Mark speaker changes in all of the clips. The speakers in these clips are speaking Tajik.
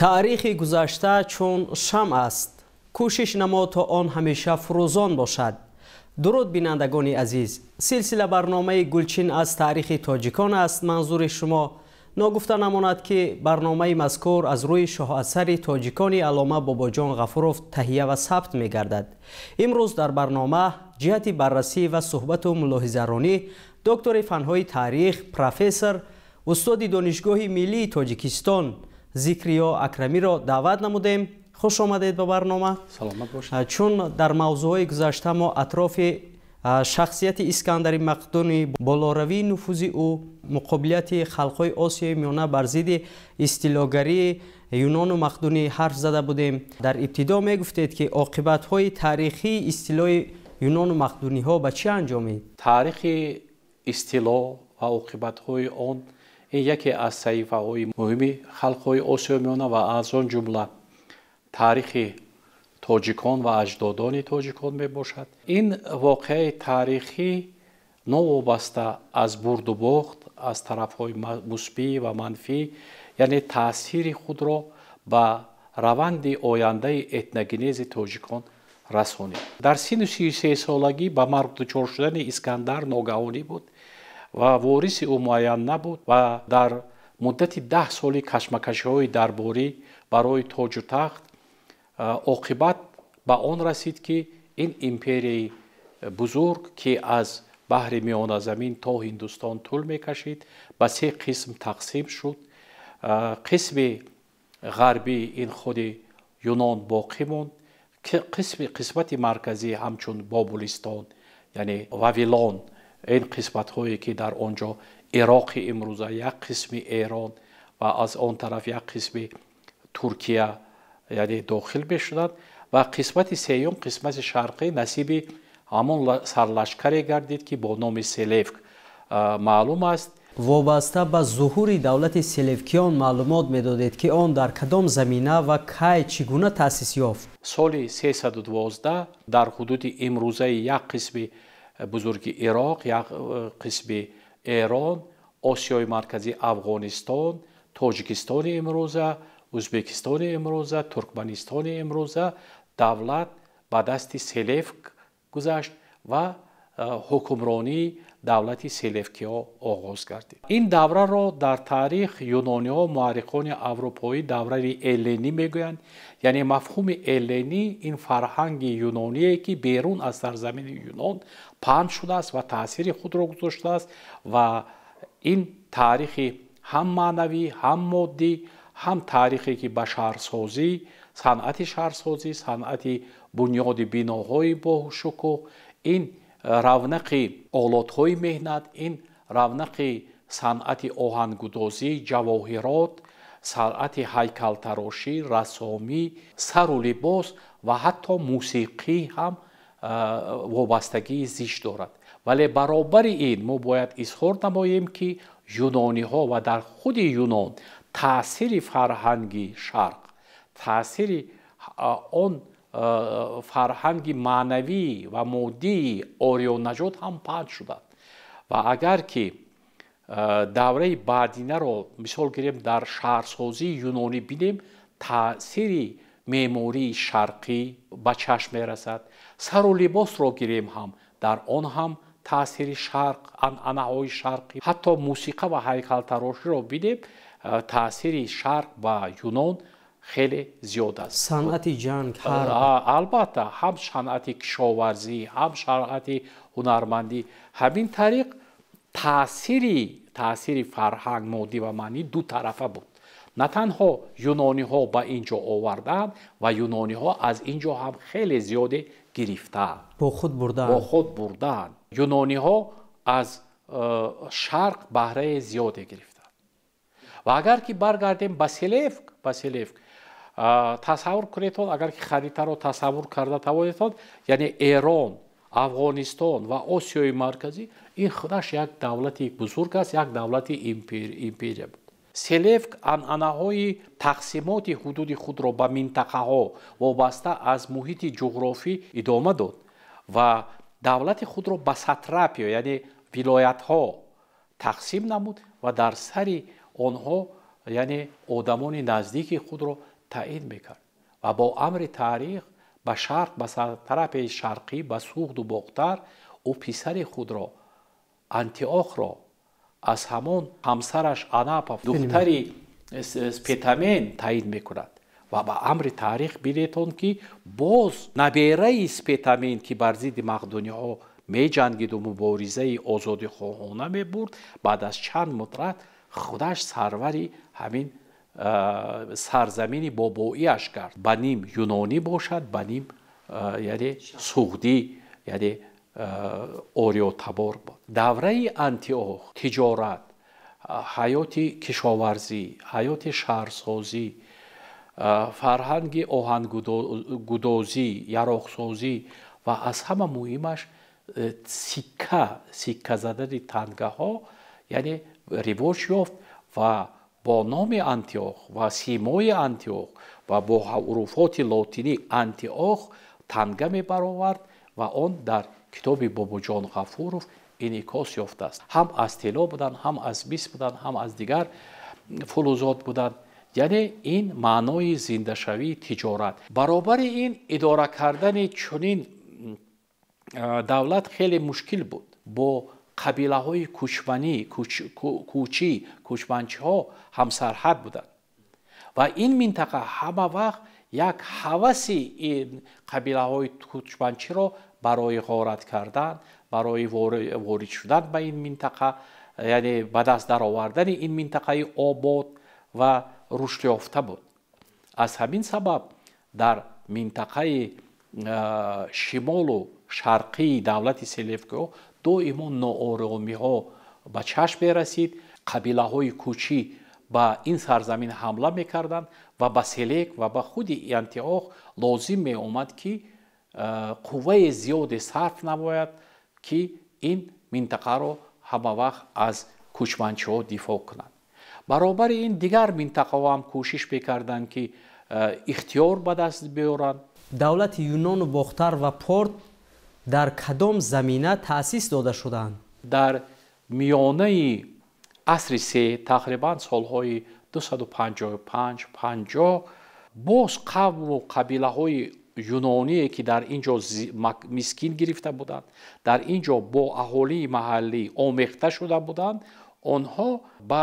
Speaker 1: Таърихи гузашта чун шамъ аст, кӯшиш намо, то он ҳамеша фурӯзон бошад. Дуруд, бинандагони азиз! Силсила барномаи «Гулчин аз таърихи тоҷикон» аст манзури шумо. Ногуфта намонад, ки барномаи мазкур аз рӯи шоҳасари тоҷикони аллома Бобоҷон Ғафуров таҳия ва сабт мегардад. Имрӯз дар барнома ҷиҳати баррасӣ ва суҳбату мулоҳизаронӣ доктори фанҳои таърих, профессор, устоди Донишгоҳи миллии Тоҷикистон Зикриё Акрамиро даъват намудем. Хуш омадед ба барнома.
Speaker 2: Саломат бошед.
Speaker 1: Чун дар мавзӯъҳои гузашта мо атрофи шахсияти Искандари Мақдунӣ, болоравии нуфузи ӯ, муқобилияти халқҳои Осиёи Миёна бар зидди истилогарии юнону мақдунӣ ҳарф зада будем, дар ибтидо мегуфтед, ки оқибатҳои таърихии истилои юнону мақдуниҳо ба чӣ анҷомид?
Speaker 2: Таърихи истило ва оқибатҳои он ин яке аз саҳифаҳои муҳими халқҳои Осиёи Миёна ва аз он ҷумла таърихи тоҷикон ва аҷдодони тоҷикон мебошад. Ин воқеаи таърихӣ новобаста аз бурду бохт, аз тарафҳои мусбӣ ва манфӣ, яъне таъсири худро ба раванди ояндаи этногенези тоҷикон расонид. Дар синни 33-солагӣ ба марг дучор шудани Искандар ногаҳонӣ буд ва вориси ӯ муайян набуд ва дар муддати 10 соли кашмакашиҳои дарборӣ барои тоҷу тахт оқибат ба он расид, ки ин империяи бузург, ки аз баҳри Миёназамин то Ҳиндустон тӯл мекашид, ба се қисм тақсим шуд. Қисми ғарбӣ ин худи Юнон боқӣ монд, қисмати марказӣ ҳамчун Бобулистон, яъне Вавилон, ин қисматҳое ки дар он ҷо Ироқи имрӯза, як қисми Эрон ва аз он тараф як қисми Туркия, яъне дохил мешуданд, ва қисмати сеюм, қисмати шарқӣ, насиби ҳамон сарлашкаре гардид, ки бо номи Селевк маълум аст.
Speaker 1: Вобаста ба зуҳури давлати селевкиён маълумот медодед, ки он дар кадом замина ва кай, чӣ гуна таъсис ёфт?
Speaker 2: Соли 312 дар ҳудуди имрӯзаи як қисми бузурги Ироқ, як қисми Эрон, Осиёи Марказӣ, Афғонистон, Тоҷикистони имрӯза, Ӯзбекистони имрӯза, Туркманистони имрӯза давлат ба дасти Селевк гузашт ва ҳукмронии давлати селевкиҳо оғоз гардид. Ин давраро дар таърих юнониҳо, муаррихони аврупоӣ давраи эллинӣ мегӯянд, яъне мафҳуми эллинӣ ин фарҳанги юноние, ки берун аз сарзамини Юнон паҳн шудааст ва таъсири худро гузоштааст, ва ин таърихи ҳам маънавӣ, ҳам моддӣ, ҳам таърихе, ки ба шаҳрсозӣ, санъати шаҳрсозӣ, санъати бунёди биноҳои бошукӯҳ, ин равнақи олотҳои меҳнат, ин равнақи санъати оҳангудозӣ, ҷавоҳирот, санъати ҳайкалтарошӣ, рассомӣ, сару либос ва ҳатто мусиқӣ ҳам вобастагии зич дорад. Вале баробари ин мо бояд изҳор намоем, ки юнониҳо ва дар худи Юнон таъсири фарҳанги шарқ, таъсири он фарҳанги маънавӣ ва моддии ориёнаҷот ҳам паҳн шуданд. Ва агар ки давраи баъдинаро мисол гирем, дар шаҳрсозии юнонӣ бинем, таъсири меъмории шарқӣ ба чашм мерасад. Сару либосро гирем ҳам, дар он ҳам таъсири шарқ, анъанаҳои шарқӣ, ҳатто мусиқа ва ҳайкалтароширо бинем, таъсири шарқ ба Юнон хеле зиёд аст.
Speaker 1: Санъати ҷанг?
Speaker 2: Албатта, ҳам санъати кишоварзӣ, ҳам санъати ҳунармандӣ. Ҳамин тариқ таъсири фарҳанг, моддӣ ва маънӣ, дутарафа буд. На танҳо юнониҳо ба ин ҷо овардаанд ва юнониҳо аз ин ҷо ҳам хеле зиёде гирифтаанд.
Speaker 1: Бо худ бурдаанд.
Speaker 2: Бо худ бурдаанд. Юнониҳо аз шарқ баҳраи зиёде гирифтанд. Ва агар ки баргардем ба Селевк, тасаввур кунедтон, агар ки харитаро тасаввур карда тавонедтон, яъне Эрон, Афғонистон ва Осиёи Марказӣ ин худаш як давлати бузург аст, як давлати империя буд. Селевк анъанаҳои тақсимоти ҳудуди худро ба минтақаҳо вобаста аз муҳити ҷуғрофӣ идома дод ва давлати худро ба сатрапиё, яъне вилоятҳо тақсим намуд ва дар сари онҳо, яъне одамони наздики худро таъин мекард ва бо амри таърих ба шарқ, ба тарафи шарқӣ, ба Суғду Бохтар ӯ писари худро Антиохро аз ҳамон ҳамсараш Анапов, духтари Спитамен, таъин мекунад. Ва ба амри таърих бинетон, ки боз набераи Спитамен, ки бар зидди мақдуниҳо меҷангиду муборизаи озодихоҳона мебурд, баъд аз чанд мудрат худаш сарвари ҳамин сарзамини бобоиаш кард. Ба ним юнонӣ бошад, ба ним, яъне, суғдӣ, яъне ориётабор буд. Давраи Антиох тиҷорат, ҳаёти кишоварзӣ, ҳаёти шаҳрсозӣ, фарҳанги оҳангудозӣ, яроқсозӣ ва аз ҳама муҳимаш сикка задани тангаҳо, яъне, ривоҷ ёфт ва бо номи Антиох ва симои Антиох ва бо ҳуруфоти лотинӣ Антиох танга мебаровард ва он дар китоби Бобоҷон Ғафуров инъикос ёфтааст. Ҳам аз тилло буданд, ҳам аз мис буданд, ҳам аз дигар фулузот буданд. Яъне ин маънои зиндашавии тиҷорат. Баробари ин идора кардани чунин давлат хеле мушкил буд. Бо қабилаҳои кӯчманӣ, кӯчӣ, кӯчманчиҳо ҳамсарҳад буданд ва ин минтақа ҳама вақт як ҳаваси ин қабилаҳои кӯчманчиро барои ғорат кардан, барои ворид шудан ба ин минтақа, яъне ба даст даровардани ин минтақаи обод ва рушдёфта буд. Аз ҳамин сабаб дар минтақаи шимолу шарқии давлати Селевкиҳо доимо нооромиҳо ба чашм мерасид. Қабилаҳои кӯчӣ ба ин сарзамин ҳамла мекарданд ва ба Селек ва ба худи Антиох лозим меомад, ки қувваи зиёде сарф намояд, ки ин минтақаро ҳама вақт аз кӯчманчиҳо дифоъ кунанд. Баробари ин дигар минтақаҳо ҳам кӯшиш мекарданд, ки ихтиёр ба даст биёранд.
Speaker 1: Давлати Юнону Бохтар ва Порт дар кадом замина таъсис дода шуданд?
Speaker 2: Дар миёнаи асри се, тақрибан солҳои 255 50, боз қавму қабилаҳои юноние, ки дар ин ҷо мискин гирифта буданд, дар ин ҷо бо аҳолии маҳаллӣ омехта шуда буданд, онҳо ба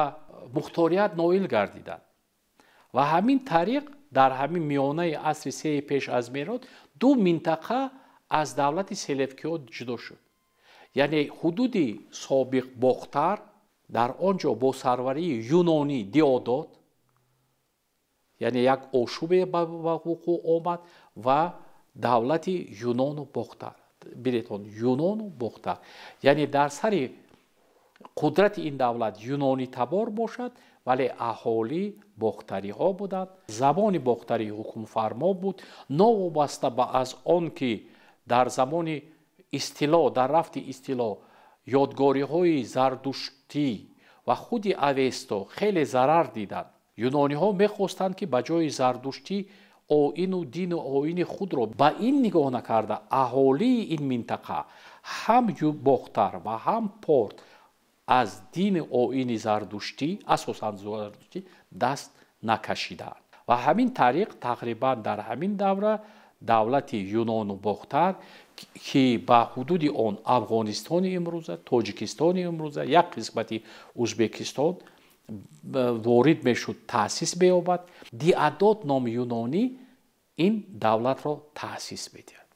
Speaker 2: мухторият ноил гардиданд ва ҳамин тариқ дар ҳамин миёнаи асри сеи пеш аз мелод ду минтақа аз давлати Селевкиҳо ҷудо шуд. Яъне ҳудуди собиқ Бохтар, дар он ҷо бо сарварии юнонӣ Диодот, яъне як ошӯбе ба вуқӯъ омад ва давлати Юнону Бохтар. Бинетон, Юнону Бохтар, яъне дар сари қудрати ин давлат юнонитабор бошад, вале аҳолӣ бохтариҳо буданд, забони бохтарӣ ҳукмфармо буд. Новобаста ба аз он ки дар замони истило, дар рафти истило, ёдгориҳои зардуштӣ ва худи Авесто хеле зарар диданд, юнониҳо мехостанд, ки ба ҷои зардуштӣ оину дину оини худро, ба ин нигоҳ накарда, аҳолии ин минтақа, ҳам Бохтар ва ҳам Порт, аз дини оини зардуштӣ, асосан зардуштӣ, даст накашидаанд. Ва ҳамин тариқ тақрибан дар ҳамин давра давлати Юнону Бохтар, ки ба ҳудуди он Афғонистони имрӯза, Тоҷикистони имрӯза, як қисмати Узбекистон ворид мешуд, таъсис меёбад. Диадот номи юнонӣ ин давлатро таъсис медиҳад.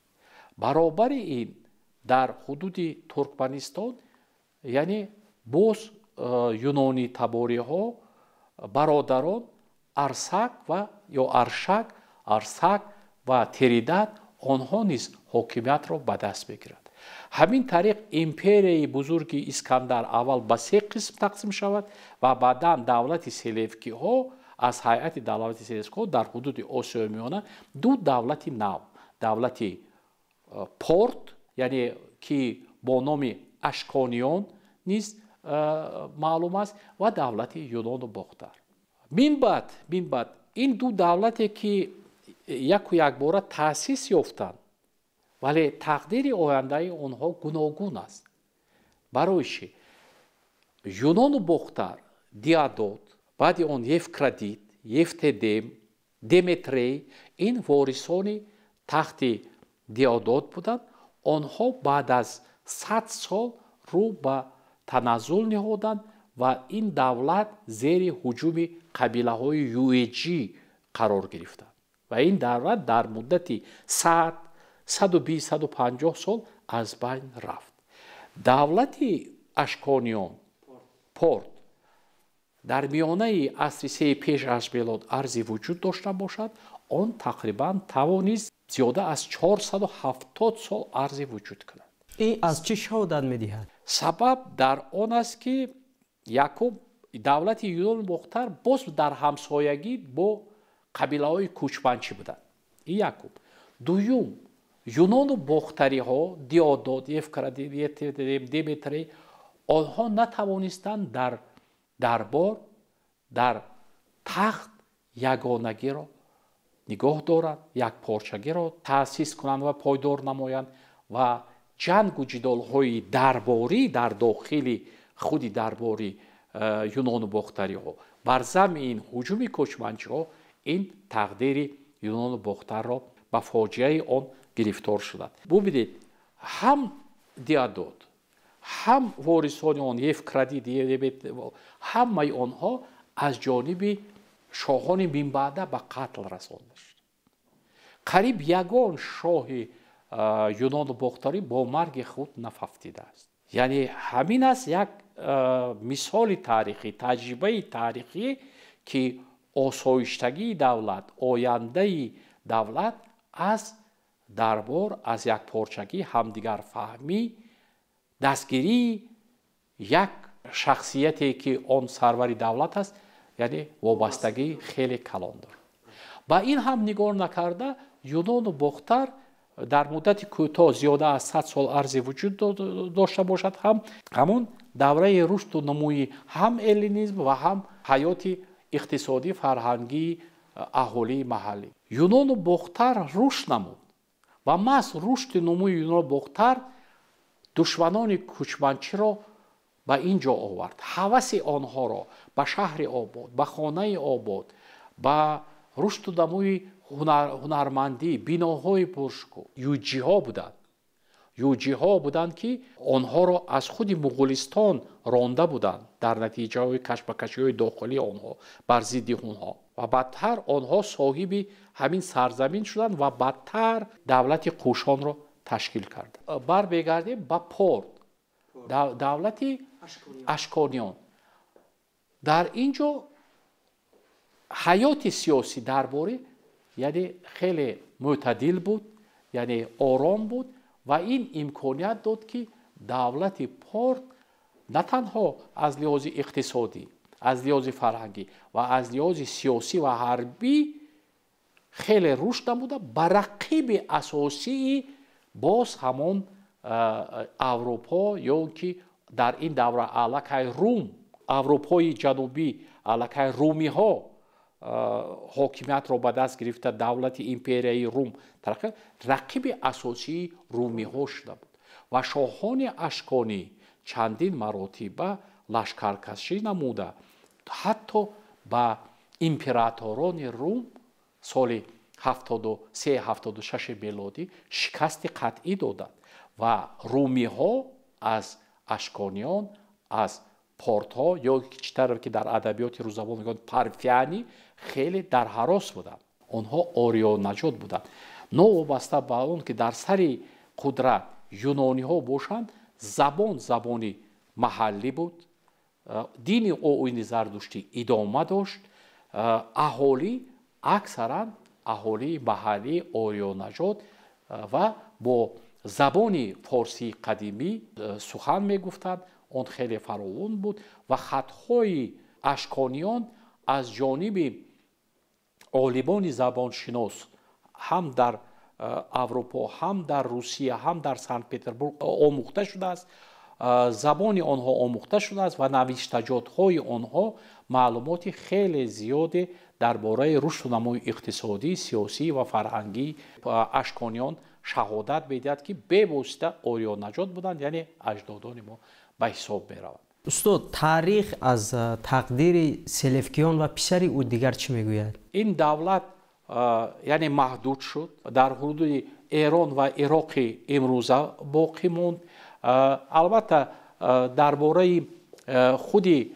Speaker 2: Баробари ин дар ҳудуди Туркманистон, яъне, боз юнони табориҳо, бародарон Арсак ва ё Аршак, Арсак ва Тиридат, онҳо низ ҳокимиятро ба даст мегиранд. Ҳамин тариқ империяи бузурги Искандар аввал ба се қисм тақсим шавад ва баъдан давлати Селевкиҳо, аз ҳайати давлати Селевкиҳо дар ҳудуди Осиёи Миёна ду давлати нав, давлати Порт, яъне ки бо номи Ашкониён низ маълум аст, ва давлати Юнону Бохтар. Мин баъд ин ду давлате, ки яку якбора таъсис ёфтанд, вале тақдири ояндаи онҳо гуногун аст. Барои чӣ? Юнону Бохтар, Диадот, баъди он Евкрадит, Евтедем, Деметрей, ин ворисони тахти Диодот буданд. Онҳо баъд аз 100 сол рӯ ба таназзул ниҳоданд ва ин давлат зери ҳуҷуми қабилаҳои юэҷӣ қарор гирифтанд ва ин давлат дар муддати 100, 120, 150 сол аз байн рафт. Давлати Ашкониён, Порт, дар миёнаи асри сеи пеш аз мелод арзи вуҷуд дошта бошад, он тақрибан тавонист зиёда аз 470 сол арзи вуҷуд кунад.
Speaker 1: Ин аз чӣ шаҳодат медиҳад?
Speaker 2: Сабаб дар он аст, ки якум, давлати Юнону Бохтар боз дар ҳамсоягӣ бо қабилаҳои кӯчманчӣ буданд. Ин якум. Дуюм, Юнону Бохтариҳо, Диодот, Евкратид, Деметрей, онҳо натавонистанд дар дарбор, дар тахт ягонагиро нигоҳ доранд, якпорчагиро таъсис кунанд ва пойдор намоянд ва ҷангу ҷидолҳои дарборӣ дар дохили худи дарбори Юнону Бохтариҳо бар зами ин ҳуҷуми кӯчманчиҳо ин тақдири Юнону Бохтарро ба фоҷиаи он гирифтор шуданд. Бубинед, ҳам Диодот, ҳам ворисони он Евкратид, ҳамаи онҳо аз ҷониби шоҳони минбаъда ба қатл расонда шуд. Қариб ягон шоҳи Юнону Бохтарӣ бо марги худ нафафтидааст. Яъне ҳамин аст як мисоли таърихӣ, таҷрибаи таърихӣ, ки осоиштагии давлат, ояндаи давлат аз дарбор, аз якпорчагӣ, ҳамдигарфаҳмӣ, дастгирии як шахсияте, ки он сарвари давлат аст, яъне вобастагии хеле калон дорад. Ба ин ҳам нигоҳ накарда, Юнону Бохтар дар муддати кӯтоҳ зиёда аз 100 сол арзи вуҷуд дошта бошад ҳам, ҳамон давраи рушду нумӯи ҳам эллинизм ва ҳам ҳаёти иқтисодӣ, фарҳангии аҳолии маҳаллӣ. Юнону Бохтар рушд намуд ва маҳз рушди нумӯи Юнону Бохтар душманони кӯчманчиро ба ин ҷо овард. Ҳаваси онҳоро ба шаҳри обод, ба хонаи обод, ба рушду намӯи ҳунармандӣ, биноҳои пуршукӯҳ. Юҷиҳо буданд. Юҷиҳо буданд, ки онҳоро аз худи Муғулистон ронда буданд дар натиҷаҳои кашмакашиҳои дохилии онҳо бар зидди ҳунҳо. Ва баъдтар онҳо соҳиби ҳамин сарзамин шуданд ва баъдтар давлати Қӯшонро ташкил карданд. Бармегардем ба Порт, давлати Ашкониён. Дар ин ҷо ҳаёти сиёсӣ дарборӣ яъне хеле мӯътадил буд, яъне ором буд ва ин имконият дод, ки давлати Порт на танҳо аз лиҳози иқтисодӣ, аз лиҳози фарҳангӣ ва аз лиҳози сиёсӣ ва ҳарбӣ хеле рушд намуда, ба рақиби асосии боз ҳамон Аврупо ё ки дар ин давра аллакай Рум, Аврупои ҷанубӣ, аллакай румиҳо ҳокимиятро ба даст гирифта, давлати империяи Рум тараққӣ, рақиби асосии румиҳо шуда буд. Ва шоҳони Ашконӣ чандин маротиба лашкаркашӣ намуда, ҳатто ба императорони Рум соли 73-76 мелодӣ шикасти қатъӣ доданд ва румиҳо аз Ашкониён, аз портҳо ё чӣ тавре ки дар адабиёти рӯзабон мегӯянд парфиани, хеле дар ҳарос буданд. Онҳо ориёнаҷот буданд. Новобаста ба он ки дар сари қудрат юнониҳо бошанд, забон забони маҳаллӣ буд, дини оини зардуштӣ идома дошт, аҳолӣ аксаран аҳолии маҳаллии ориёнаҷот ва бо забони форсии қадимӣ сухан мегуфтанд. Он хеле фаровон буд ва хатҳои ашкониён аз ҷониби олимони забоншинос ҳам дар Аврупо, ҳам дар Русия, ҳам дар Санкт-Петербург омӯхта шудааст. Забони онҳо омӯхта шудааст ва навиштаҷотҳои онҳо маълумоти хеле зиёде дар бораи рушду намои иқтисодӣ, сиёсӣ ва фарҳангии ашкониён шаҳодат медиҳад, ки бевосита ориёнаҷот буданд, яъне аҷдодони мо ба ҳисоб мераванд.
Speaker 1: Устод, таърих аз тақдири Селевкиён ва писари ӯ дигар чӣ мегӯяд?
Speaker 2: Ин давлат яъне маҳдуд шуд, дар ҳудуди Эрон ва Ироқи имрӯза боқӣ монд. Албатта, дар бораи худи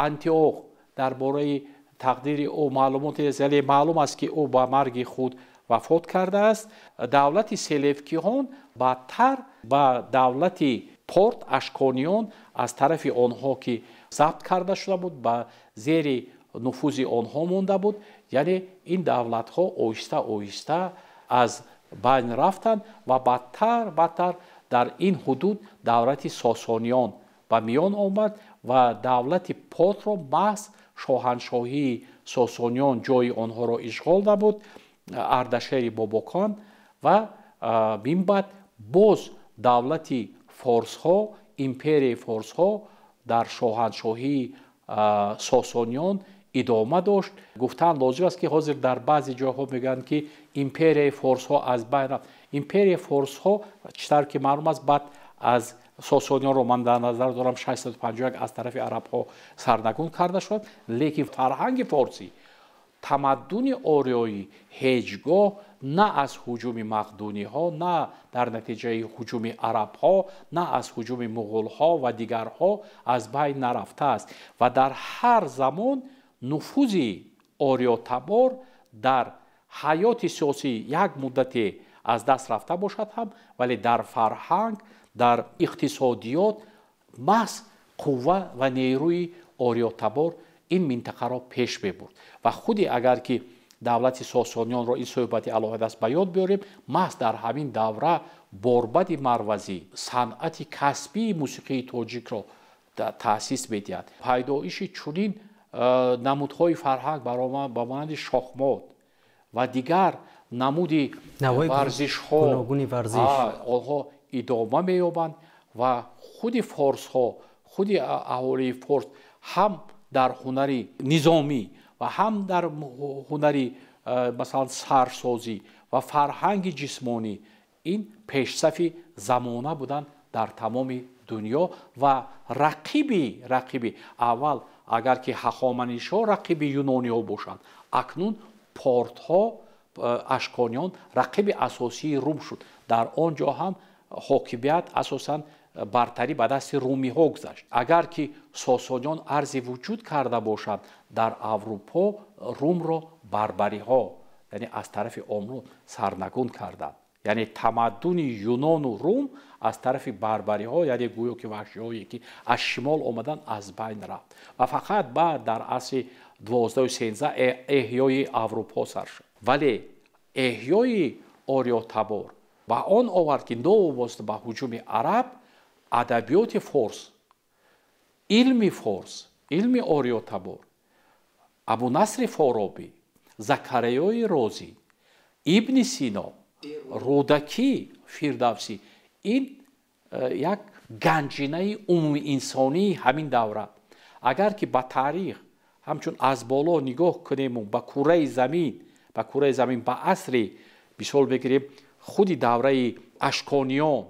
Speaker 2: Антиох, дар бораи тақдири ӯ маълумоте нест, яъне маълум аст, ки ӯ ба марги худ вафот кардааст. Давлати Селевкиҳон баъдтар ба давлати Порт Ашкониён аз тарафи онҳо, ки забт карда шуда буд, ба зери нуфузи онҳо монда буд. Яъне ин давлатҳо оҳиста оҳиста аз байн рафтанд ва баъдтар дар ин ҳудуд давлати Сосониён ба миён омад ва давлати Портро маҳз шоҳаншоҳии Сосониён ҷои онҳоро ишғол намуд, Ардашери Бобокон, ва минбаъд боз давлати форсҳо, империяи форсҳо дар шоҳаншоҳии Сосониён идома дошт. Гуфтан лозим аст, ки ҳозир дар баъзе ҷойҳо мегӯянд, ки империяи форсҳо аз байн рафт. Империяи форсҳо, чӣ тавр ки маълум аст, баъд аз Сосониёнро ман дар назар дорам, 651 аз тарафи арабҳо сарнагун карда шуд, лекин фарҳанги форсӣ, тамаддуни ориёӣ ҳеҷ гоҳ на аз ҳуҷуми мақдуниҳо, на дар натиҷаи ҳуҷуми арабҳо, на аз ҳуҷуми муғулҳо ва дигарҳо аз байн нарафтааст ва дар ҳар замон нуфузи ориётабор дар ҳаёти сиёсӣ як муддате аз даст рафта бошад ҳам, вале дар фарҳанг, дар иқтисодиёт маҳз қувва ва нерӯи ориётабор ин минтақаро пеш мебурд. Ва худи агар ки давлати Сосониёнро, ин суҳбати алоҳидаст, ба ёд биёрем, маҳз дар ҳамин давра Борбади Марвазӣ санъати касбии мусиқии тоҷикро таъсис медиҳад. Пайдоиши чунин намудҳои фарҳанг ба монанди шохмот ва дигар намуди варзишҳо, онҳо идома меёбанд ва худи форсҳо, худи аҳолии форс ҳам дар ҳунари низомӣ ва ҳам дар ҳунари, масалан, сарсозӣ ва фарҳанги ҷисмонӣ ин пешсафи замона буданд дар тамоми дунё. Ва рақиби аввал, агар ки ҳахоманишҳо рақиби юнониҳо бошанд, акнун портҳо, ашкониён рақиби асосии Рум шуд. Дар он ҷо ҳам ҳокимият асосан бартарӣ ба дасти румиҳо гузашт. Агар ки Сосониён арзи вуҷуд карда бошанд дар Аврупо, Румро барбариҳо, яъне аз тарафи онҳо сарнагун карданд. Яъне тамаддуни Юнону Рум аз тарафи барбариҳо, яъне гӯё ки ваҳшиҳое, ки аз шимол омаданд, аз байн рафт ва фақат баъд дар асри 12-у 13 эҳёи Аврупо сар шуд. Вале эҳёи ориётабор ба он овард, ки новобаста ба ҳуҷуми араб, адабиёти форс, илми форс, илми ориётабор, Абунасри Форобӣ, Закариёи Розӣ, Ибни Сино, Рӯдакӣ, Фирдавсӣ, ин як ганҷинаи умумиинсонии ҳамин давра. Агар ки ба таърих ҳамчун аз боло нигоҳ кунему ба кураи замин, ба асри, мисол бигирем, худи давраи Ашкониён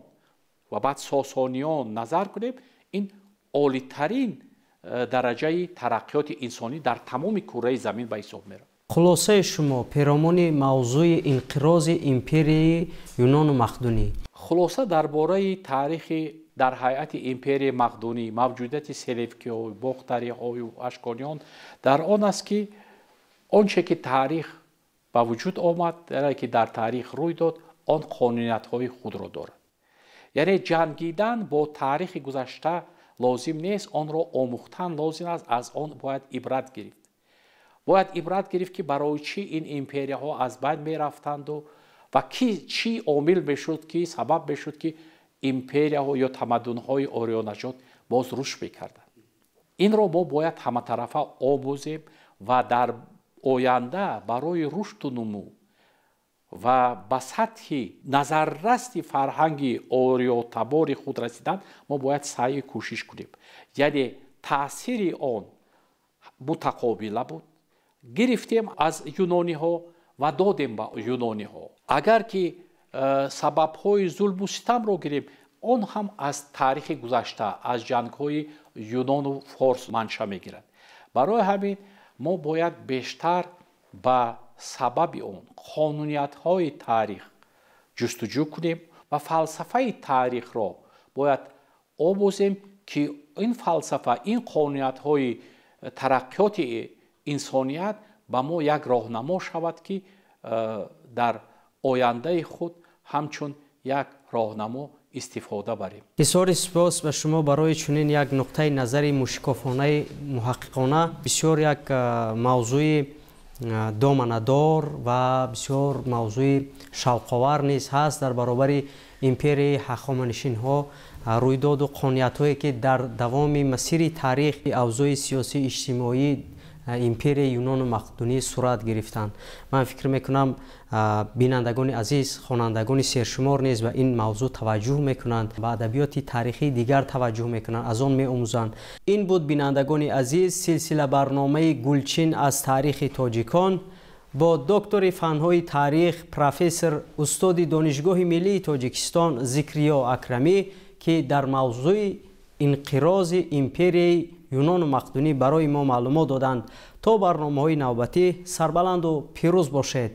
Speaker 2: ва баъд Сосониён назар кунем, ин олитарин дараҷаи тараққиёти инсонӣ дар тамоми кураи замин ба ҳисоб меравад.
Speaker 1: Хулосаи шумо перомони мавзӯи инқирози империяи Юнону Мақдунӣ?
Speaker 2: Хулоса дар бораи таърихи дар ҳайати империяи мақдунӣ, мавҷудияти селевкиҳо, бохтариҳою ашкониён дар он аст, ки он че ки таърих ба вуҷуд омад, яъне ки дар таърих рӯй дод, он қонуниятҳои худро дорад. Яъне ҷангидан бо таърихи гузашта лозим нест, онро омӯхтан лозим аст. Аз он бояд ибрат гирифт, бояд ибрат гирифт, ки барои чӣ ин империяҳо аз байн мерафтанду ва ки чӣ омил мешуд, ки сабаб мешуд, ки империяҳо ё тамаддунҳои ориёнажод боз рушд мекарданд. Инро мо бояд ҳаматарафа омӯзем ва дар оянда барои рушду нумӯ ва ба сатҳи назаррасти фарҳанги ориётабори худ расидан мо бояд саъю кӯшиш кунем. Яъне таъсири он мутақобила буд: гирифтем аз юнониҳо ва додем ба юнониҳо. Агар ки сабабҳои зулму ситамро гирем, он ҳам аз таърихи гузашта, аз ҷангҳои юнону форс манша мегирад. Барои ҳамин мо бояд бештар ба Сабаби он қонуниятҳои таърих ҷустуҷӯ кунем ва фалсафаи таърихро бояд омӯзем, ки ин фалсафа, ин қонуниятҳои тараққиёти инсоният ба мо як роҳнамо шавад, ки дар ояндаи худ ҳамчун як роҳнамо истифода барем.
Speaker 1: Бисёри сипос ба шумо барои чунин як нуқтаи назари мушикофонаи муҳаққиқона. Бисёр як мавзӯи доманадор ва бисёр мавзӯи шавқовар низ ҳаст. Дар баробари империяи ҳахоманишинҳо, рӯйдоду қонуниятҳое, ки дар давоми масири таърих авзои сиёсӣ, иҷтимоӣ империяи Юнону Мақдунӣ сурат гирифтанд, ман фикр мекунам, бинандагони азиз, хонандагони сершумор низ ба ин мавзӯъ таваҷҷӯҳ мекунанд, ба адабиёти таърихии дигар таваҷҷӯҳ мекунанд, аз он меомӯзанд. Ин буд, бинандагони азиз, силсила барномаи «Гулчин аз таърихи тоҷикон» бо доктори фанҳои таърих, профессор, устоди Донишгоҳи миллии Тоҷикистон Зикриё Акрамӣ, ки дар мавзӯи инқирози империяи Юнону Мақдунӣ барои мо маълумот доданд. То барномаҳои навбатӣ сарбаланду пирӯз бошед.